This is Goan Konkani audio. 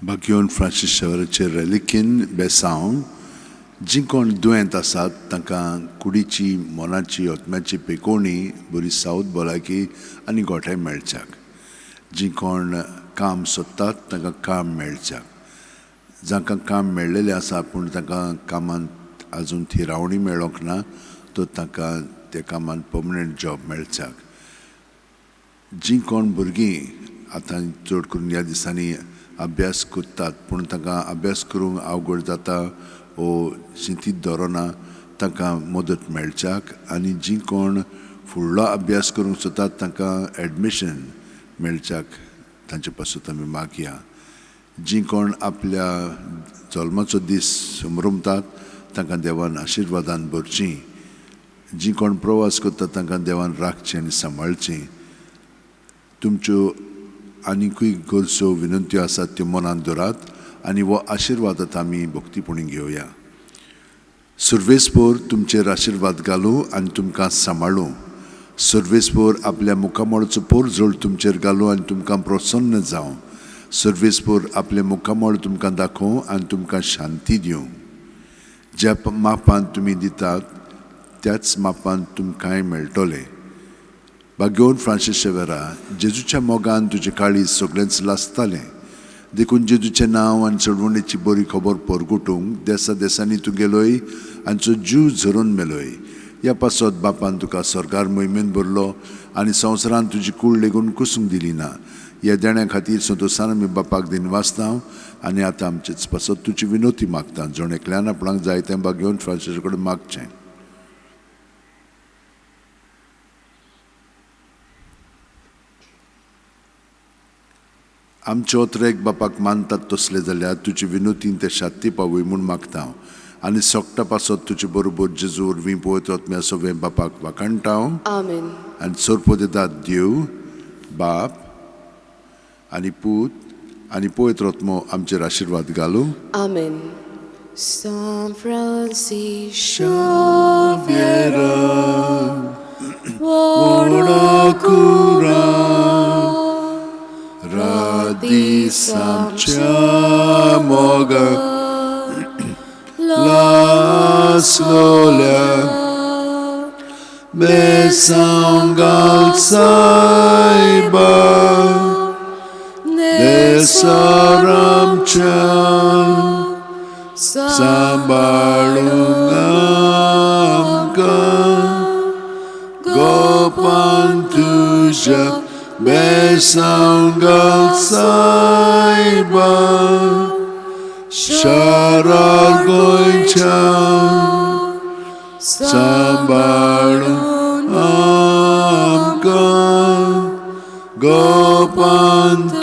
भाग्योन फ्रांसीस शेवराचे रेलिकीन बेसांव जीं कोण दुयेंत आसात तांकां कुडीची, मनाची, आत्म्याची पेकोवणी, बरी सावध भलायकी आनी गोठे मेळच्याक. जीं कोण काम सोदतात तांकां काम मेळच्याक. जांकां काम मेळ्ळेलें आसा पूण तांकां कामांत आजून थिरावणी मेळोंक ना तर तांकां त्या कामांत पर्मनंट जॉब मेळच्याक. जीं कोण भुरगीं आतां चड करून ह्या दिसांनी अभ्यास करतात पूण तांकां अभ्यास करूंक अवघड जाता ओ शिंतीत दवरना तांकां मदत मेळच्याक. आनी जीं कोण फुडलो अभ्यास करूंक सोदतात तांकां एडमिशन मेळच्याक तांचे पासून आमी मागया. जीं कोण आपल्या जल्माचो दीस समरमतात तांकां देवान आशिर्वादान भरचीं. जीं कोण प्रवास करतात तांकां देवान राखचें आनी सांबाळचीं. तुमच्यो आनिकूय गरजो विनंत्यो आसात त्यो मनांत दवरात आनी हो आशिर्वाद आतां आमी भक्तीपणी घेवया. सुर्वेसपोर तुमचेर आशिर्वाद घालूं आनी तुमकां सांबाळूं. सर्वेस्पोर आपल्या मुखामळाचो पोरजोळ तुमचेर घालूं आनी तुमकां प्रसन्न जावं. सर्वेस्पोर आपलें मुखामळ तुमकां दाखोवं आनी तुमकां शांती दिवं. ज्या मापान तुमी दितात त्याच मापान तुमकांय मेळटलें. भाग्योन फ्रांसीस शेवेरा, जेजूच्या मोगान तुजें काळीज सगळेंच लासतालें देखून जेजूचें नांव आनी चळवणीची बरी खबर परगटूंक देसा देसांनी तूं गेलोय आनी जीव झरोवन मेलोय. ह्या पासत बापान तुका सरकार मोहिमेन भरलो आनी संवसारान तुजी कूड लेगून कुसूंक दिली ना. ह्या देण्या खातीर संतोशान आमी बापाक दिनवासता आनी आतां आमचेच पासत तुजी विनोती मागता. जण एकल्यान आपणाक जाय तें भाग्योन फ्रांसीसा कडेन मागचें. आमचे ओतरेक बापाक मानतात तसले जाल्यार तुजी विनोतीन ते शाती पावय म्हूण मागता हांव आनी सोकटा पासत तुजे बरोबर जेजू वरवीं पवित्र आत्म्या सगळें बापाक वाखाणटा हांव. आमेन. आनी सोरपोदेदाद देव बाप आनी पूत आनी पवित्र आत्मो आमचेर आशिर्वाद घालूं. आमेन. San Francis Xavier, cura radis amcea moga laslolea besangal saiba desaramcea sambalungamka gopantuja besangal saiba sharagoicha sambalungamka gopantuja.